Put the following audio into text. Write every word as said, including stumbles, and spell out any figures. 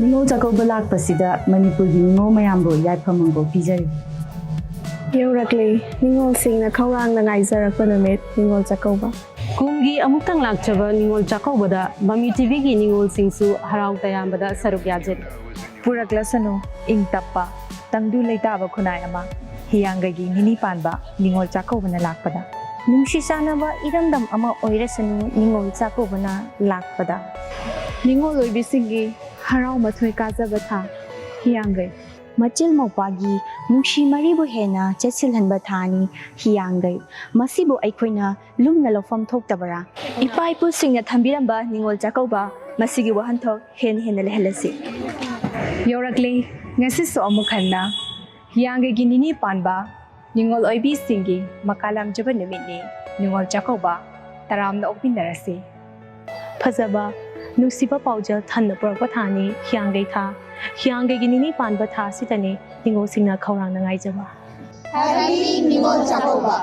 ꯅꯤꯉꯣꯜ ꯆꯥꯛꯀꯧꯕ ꯂꯥꯛꯄꯁꯤꯗ ꯃꯅꯤꯄꯨꯔꯒꯤ ꯅꯤꯉꯣꯜ ꯃꯌꯥꯝꯕꯨ ꯌꯥꯏꯐ ꯃꯪꯒꯣꯜ ꯄꯤꯖꯔꯤ꯫ ꯌꯧꯔꯛꯂꯦ ꯅꯤꯉꯣꯜꯁꯤꯡꯅ ꯈꯧꯔꯥꯡꯅ ꯉꯥꯏꯖꯔꯛꯄ ꯅꯨꯃꯤꯠ, ꯅꯤꯉꯣꯜ ꯆꯥꯛꯀꯧꯕ꯫ ꯀꯨꯝꯒꯤ ꯑꯃꯨꯛꯇꯪ ꯂꯥꯛꯆꯕ ꯅꯤꯉꯣꯜ ꯆꯥꯛꯀꯧꯕꯗ ꯃꯃꯤ ꯇꯤꯚꯤꯒꯤ ꯅꯤꯉꯣꯜꯁꯤꯡꯁꯨ ꯍꯔꯥꯎ ꯇꯌꯥꯝꯕꯗ ꯁꯔꯨꯛ ꯌꯥꯖꯔꯤ꯫ ꯄꯨꯔꯛꯂꯁꯅꯨ ꯏꯪ ꯇꯞꯄ ꯇꯪꯗꯨ ꯂꯩꯇꯥꯕ ꯈꯨꯟꯅꯥꯏ ꯑꯃ, ꯍꯤꯌꯥꯡꯒꯩꯒꯤ ꯅꯤꯅꯤ ꯄꯥꯟꯕ ꯅꯤꯉꯣꯜ ꯆꯥꯛꯀꯧꯕꯅ ꯂꯥꯛꯄꯗ꯫ ꯅꯨꯡꯁꯤ ꯆꯥꯟꯅꯕ ꯏꯔꯝꯗꯝ ꯑꯃ ꯑꯣꯏꯔꯁꯅꯨ ꯅꯤꯉꯣꯜ ꯆꯥꯛꯀꯧꯕꯅ ꯂꯥꯛꯄꯗ꯫ ꯅꯤꯉꯣꯜ ꯑꯣꯏꯕꯤꯁꯤꯡꯒꯤ ꯍꯔꯥꯎ ꯃꯊꯣꯏ ꯀꯥꯖꯕ ꯊꯥ, ꯍꯤꯌꯥꯡꯒꯩ꯫ ꯃꯆꯤꯜ ꯃꯧꯄ꯭ꯋꯥꯒꯤ ꯅꯨꯡꯁꯤ ꯃꯔꯤꯕꯨ ꯍꯦꯟꯅ ꯆꯦꯠꯁꯤꯜꯍꯟꯕ ꯊꯥꯅꯤ ꯍꯤꯌꯥꯡꯒꯩ꯫ ꯃꯁꯤꯕꯨ ꯑꯩꯈꯣꯏꯅ ꯂꯨꯝꯅ ꯂꯧꯐꯝ ꯊꯣꯛꯇꯕꯔꯥ? ꯏꯄꯥ ꯏꯄꯨꯁꯤꯡꯅ ꯊꯝꯕꯤꯔꯝꯕ ꯅꯤꯉꯣꯜ ꯆꯥꯛꯀꯧꯕ, ꯃꯁꯤꯒꯤ ꯋꯥꯍꯟꯊꯣꯛ ꯍꯦꯟꯅ ꯍꯦꯟꯅ ꯂꯩꯍꯜꯂꯁꯤ꯫ ꯌꯧꯔꯛꯂꯦ ꯉꯁꯤꯁꯨ ꯑꯃꯨꯛ ꯍꯟꯅ ꯍꯤꯌꯥꯡꯒꯩꯒꯤ ꯅꯤꯅꯤ ꯄꯥꯟꯕ ꯅꯤꯉꯣꯜ ꯑꯣꯏꯕꯤꯁꯤꯡꯒꯤ ꯃꯀꯥ ꯂꯥꯝꯖꯕ ꯅꯨꯃꯤꯠꯅꯤ꯫ ꯅꯤꯉꯣꯜ ꯆꯥꯛꯀꯧꯕ ꯇꯔꯥꯝꯅ ꯑꯣꯛꯃꯤꯟꯅꯔꯁꯤ꯫ ꯐꯖꯕ, ꯅꯨꯡꯁꯤꯕ ꯄꯥꯎꯖꯦꯜ ꯊꯟꯅ ꯄꯨꯔꯛꯄ ꯊꯥꯅꯤ ꯍꯤꯌꯥꯡꯒꯩ ꯊꯥ꯫ ꯍꯤꯌꯥꯡꯒꯩꯒꯤ ꯅꯤꯅꯤ ꯄꯥꯟꯕ ꯊꯥ ꯑꯁꯤꯗꯅꯤ ꯅꯤꯉꯣꯜꯁꯤꯡꯅ ꯈꯧꯔꯥꯡꯅ ꯉꯥꯏꯖꯕ꯫ Happy ꯅꯤꯉꯣꯜ ꯆꯥꯛꯀꯧꯕ꯫